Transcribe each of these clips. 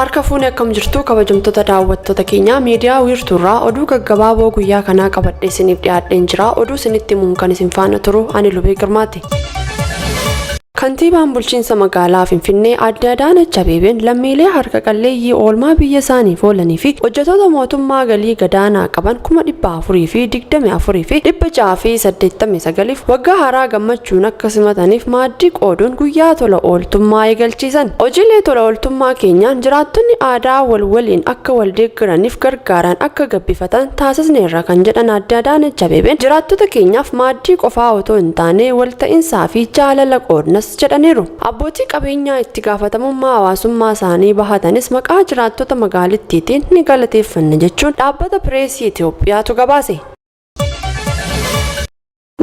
Harka fuunee akkam jirtu kabajamtoota daawwattoota keenyaa miidiyaa wiirtuurraa oduu gaggabaaboo guyyaa kanaa qabadhee isiniif dhiyaadheen jira. Oduu isinitti himuun kan isin faana turu ani Lubee Girmaati. Kantiibaan bulchiinsa magaalaa Finfinnee Aadde Adaanach Abeebeen lammiilee harka qalleeyyii oolmaa biyya isaaniif oolanii fi hojjettoota mootummaa galii gadaanaa qaban 424,689f waggaa haaraa gammachuun akka simataniif maaddii qooduun guyyaa tola ooltummaa eegalchiisan. Hojiilee tola ooltummaa keenyaan jiraattonni aadaa wal waliin akka wal deeggaraniif gargaaran akka gabbifatan taasisneerra kan jedhan Aadde Adaanach Abeebeen jiraattota keenyaaf maaddii qofaa otoo hin taane walta'iinsaa fi jaalala qoodnas jedhaniiru. Abbootii qabeenyaa itti gaafatamummaa hawaasummaa isaanii bahatanis maqaa jiraattota magaalittiitiin ni galateeffanna jechuun dhaabbata pireesii Itoophiyaatu gabaase.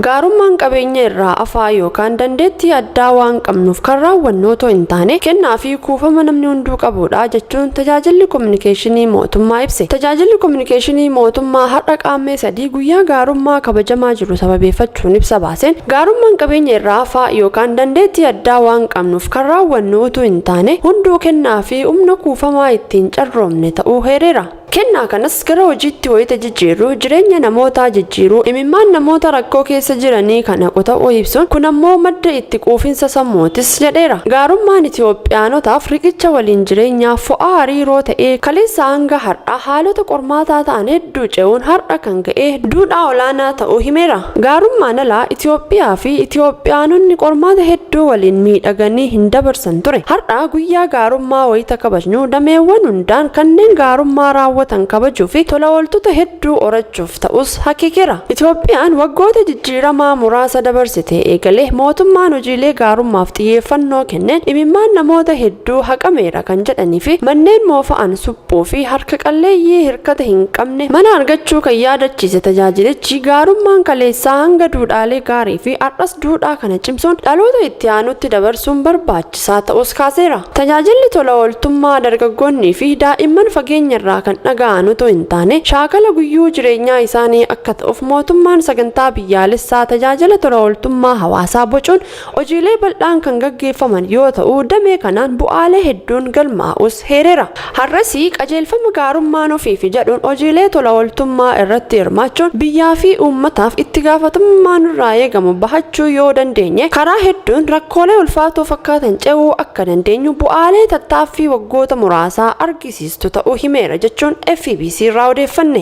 Gaarummaan qabeenya irraa afaa yookaan dandeettii addaa waan qabnuuf kan raawwannu otoo hin taane kennaa fi kuufama namni hunduu qabudha jechuun tajaajilli kominikeeshinii mootummaa ibse. Tajaajilli kominikeeshinii mootummaa har'a qaammee 3 guyyaa gaarummaa kabajamaa jiru sababeeffachuun ibsa baaseen gaarummaan qabeenya irraa afaa yookaan dandeettii addaa waan qabnuuf kan raawwannu utuu hin taane hunduu kennaa fi humna kuufamaa ittiin carroomne ta'uu heereera. Kennaa kanas gara hojiitti wayita jijjiirru jireenya namootaa jijjiiruu, imimmaan namoota rakkoo keessa jiranii kan haqu ta'uu ibsuun, kun ammoo madda itti quufinsa sammuutis jedheera. Gaarummaan Itiyoophiyaanotaaf riqicha waliin jireenyaa, fo'aa hariiroo ta'ee kaleessaa hanga har'aa haalota qormaataa ta'an hedduu ce'uun har'a kan ga'e duudhaa olaanaa ta'uu himeera. Gaarummaan ala Itiyoophiyaa fi Itiyoophiyaanonni qormaata hedduu waliin miidhaganii hin dabarsan ture. Har'a guyyaa gaarummaa wayita kabajnu dameewwan hundaan kanneen gaarummaa raawwatan kabajuu fi tola ooltota hedduu horachuuf ta'us akeekeera. Itiyoophiyaan waggoota jijjiiramaa muraasa dabarsitee eegalee mootummaan hojiilee gaarummaaf xiyyeeffannoo kenneen imimmaan namoota hedduu haqameera kan jedhanii fi manneen moofa'an suphuu fi harka qalleeyyii hirkata hin qabne mana argachuu kan yaadachiise tajaajilichi gaarummaan kaleessaa hanga duudhaalee gaarii fi har'as duudhaa kana cimsuun dhaloota itti aanutti dabarsuun barbaachisaa ta'us kaaseera. Tajaajilli tola ooltummaa dargaggoonnii fi daa'imman fageenyarraa kan dhaga'an otoo hin taane shaakala guyyuu jireenyaa isaanii akka ta'uuf mootummaan sagantaa biyyaalessaa tajaajila tola ooltummaa hawaasaa bocuun hojiilee bal'aan kan gaggeeffaman yoo ta'u damee kanaan bu'aalee hedduun galmaa'us heereera. Har'as qajeelfama gaarummaan ofiif jedhuun hojiilee tola ooltummaa irratti hirmaachuun biyyaa fi uummataaf itti gaafatamummaa nurraa eegamu bahachuu yoo dandeenye karaa hedduun rakkoolee ulfaatoo fakkaatan ce'uu akka dandeenyu bu'aalee tattaaffii waggoota muraasaa argisiistu ta'uu himeera jechuun FBC irraa odeeffanne.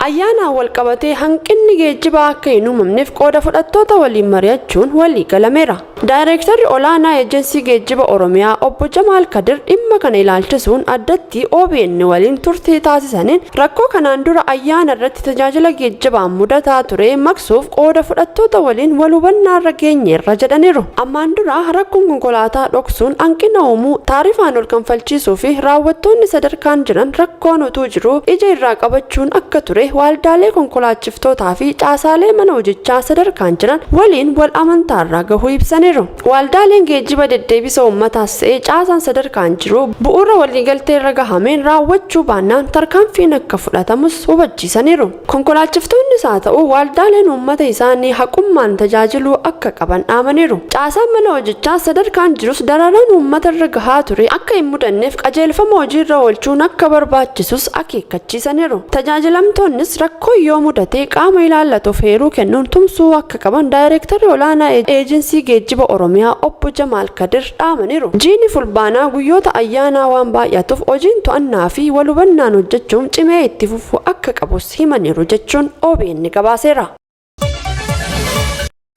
Ayyaanaan walqabatee hanqinni geejjibaa akka hin uumamneef qooda fudhattoota waliin mari'achuun walii galameera. Daayireektarri olaanaa Eejensii Geejjiba Oromiyaa obbo Jamaal Kadir dhimma kana ilaalchisuun addatti OBN waliin turtii taasisaniin rakkoo kanaan dura ayyaana irratti tajaajila geejjibaan mudataa ture maqsuuf qooda fudhattoota waliin wal hubannaarra geenyeerra jedhaniiru. Ammaan dura rakkoon konkolaataa dhoksuun hanqina uumuu, taarifaan ol kanfalchiisuu fi raawwattoonni sadarkaan jiran rakkoon utuu jiruu ija irraa qabachuun akka ture waaldaalee konkolaachiftootaa fi caasaalee mana hojichaa sadarkaan jiran waliin wal amantaarraa gahuu ibsaniiru. Waaldaaleen geejjiba deddeebisa uummataas ta'e caasaan sadarkaan jiru bu'uura waliigaltee irra gahameen raawwachuu baannaan tarkaanfiin akka fudhatamus hubachiisaniiru. Konkolaachiftoonnis haa ta'u waaldaaleen uummata isaanii haqummaan tajaajiluu akka qaban dhaamaniiru. Caasaan mana hojichaa sadarkaan jirus dararaan uummata irra gahaa ture akka hin mudanneef qajeelfama hojiirra oolchuun akka barbaachisus akeekkachiisaniiru. Tajaajilamtoonnis rakkoo yoo mudate qaama ilaallatuuf heeruu kennuun tumsuu akka qaban daayireektarri olaanaa Eejensii Geejjiba Oromiyaa obbo Jamaal Kadir dhaamaniiru. Jiini fulbaanaa guyyoota ayyaanaa waan baay'atuuf hojiin to'annaa fi wal hubannaan hojjechuun cimee itti fufuu akka qabus himaniiru jechuun OBN gabaaseera.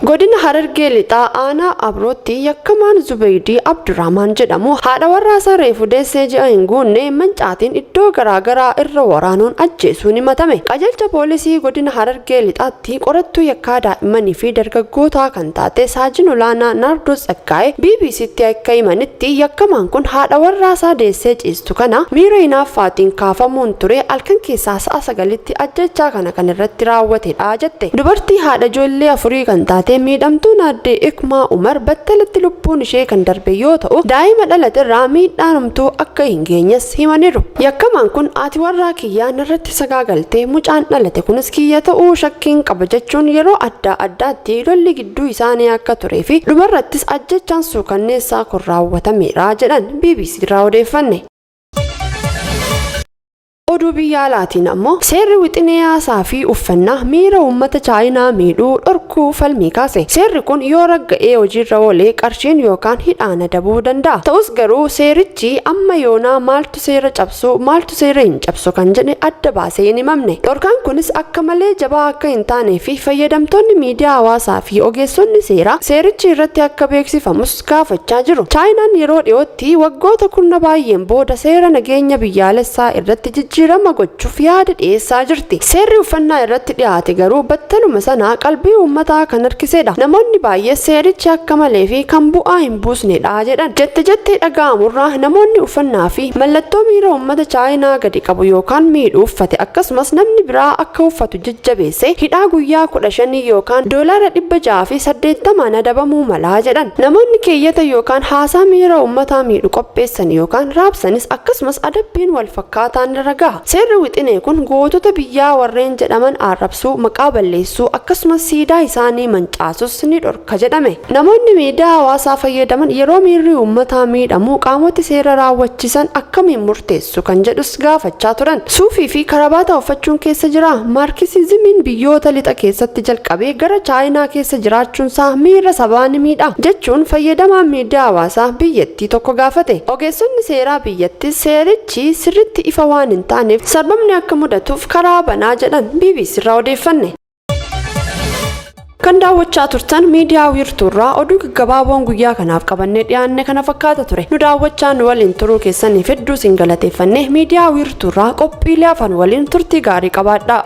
Godina Harargee Lixaa Aanaa Abrootti yakkamaan Zubeydii Abdurrahmaan jedhamu haadha warraasaa reefu deessee ji'a hin guunne mancaatiin iddoo garaagaraa irra waraanuun ajjeesuun himatame. Qajeelcha poolisii godina Harargee Lixaatti qorattuu yakkaa daa'immanii fi dargaggootaa kan taate Saajin Olaanaa Naardos Tsaggaa'ee BBCtti akka himanitti yakkamaan kun haadha warraasaa deessee ciistu kana miira hinaaffaatiin kaafamuun ture halkan keessaa sa'a 9tti ajjechaa kana kan irratti raawwatedha jette. Dubartii haadha ijoollee afurii kan taate dabalatee miidhamtuun aadde Ikmaa Umar battalatti lubbuun ishee kan darbe yoo ta'u, daa'ima dhalate irraa miidhaan homtuu akka hin geenyes himaniiru. Yakkamaan kun haati warraa kiyyaa narratti sagaagaltee, mucaan dhalate kunis kiyya ta'uu shakkiin qaba jechuun yeroo adda addaatti lolli gidduu isaanii akka turee fi dhumarrattis ajjechaan suukanneessaa kun raawwatameera jedhan BBC irraa odeeffanne. Oduu biyya alaatiin ammoo, seerri wixinee haasaa fi uffannaa miira uummata Chaayinaa miidhuu dhorkuu falmii kaase. Seerri kun yoo ragga'ee hojiirra oolee qarshiin yookaan hidhaan adabuu danda'a. Ta'us garuu seerichi amma yoonaa maaltu seera cabsu, maaltu seera hin cabsu kan jedhe adda baasee hin himamne. Dhorkaan kunis akka malee jabaa akka hin taanee fi fayyadamtoonni miidiyaa hawaasaa fi ogeessonni seeraa seerichi irratti akka beeksifamus gaafachaa jiru. Chaayinaan yeroo dhiyootti waggoota kurna baay'een booda seera nageenya biyyaalessaa irratti jijjiirama gochuuf yaada dhiyeessaa jirti. Seerri uffannaa irratti dhiyaate garuu battaluma sana qalbii uummataa kan harkisedha. Namoonni baay'ee seerichi akka malee fi kan bu'aa hin buusnedha jedhan. Jette jettee dhaga'amurraa namoonni uffannaa fi mallattoo miira uummata Chaayinaa gadi qabu yookaan miidhu uffate, akkasumas namni biraa akka uffatu jajjabeesse, hidhaa guyyaa 15 yookaan $680n adabamuu malaa jedhan. Namoonni keeyyata yookaan haasaa miira uummataa miidhu qopheessan yookaan raabsanis akkasumas adabbiin wal fakkaataan irra gaha. Seerri wixinee kun gootota biyyaa warreen jedhaman arrabsuu, maqaa balleessuu, akkasumas siidaa isaanii mancaasus ni dhorka jedhame. Namoonni miidiyaa hawaasaa fayyadaman yeroo miirri uummataa miidhamu qaamoti seera raawwachiisan akkamiin murteessu kan jedhus gaafachaa turan. Suufii fi karabaata uffachuun keessa jira. Maarkisizimiin biyyoota lixa keessatti jalqabee gara Chaayinaa keessa jiraachuunsaa miira sabaa ni miidha jechuun fayyadamaan miidiyaa hawaasaa biyyattii tokko gaafate. Ogeessonni seeraa biyyattii seerichi sirritti ifa waan hin taaneef sarbamni akka mudatuuf karaa banaa jedhan BBC irraa odeeffanne. Kan daawwachaa turtan miidiyaa Wiirtuurraa oduu gaggabaaboon guyyaa kanaaf qabannee dhiyaanne kana fakkaata ture. Nu daawwachaa nu waliin turuu keessaniif hedduu isin galateeffanne. Miidiyaa Wiirtuurraa qophiilee afaan waliin turtii gaarii qabaadhaa.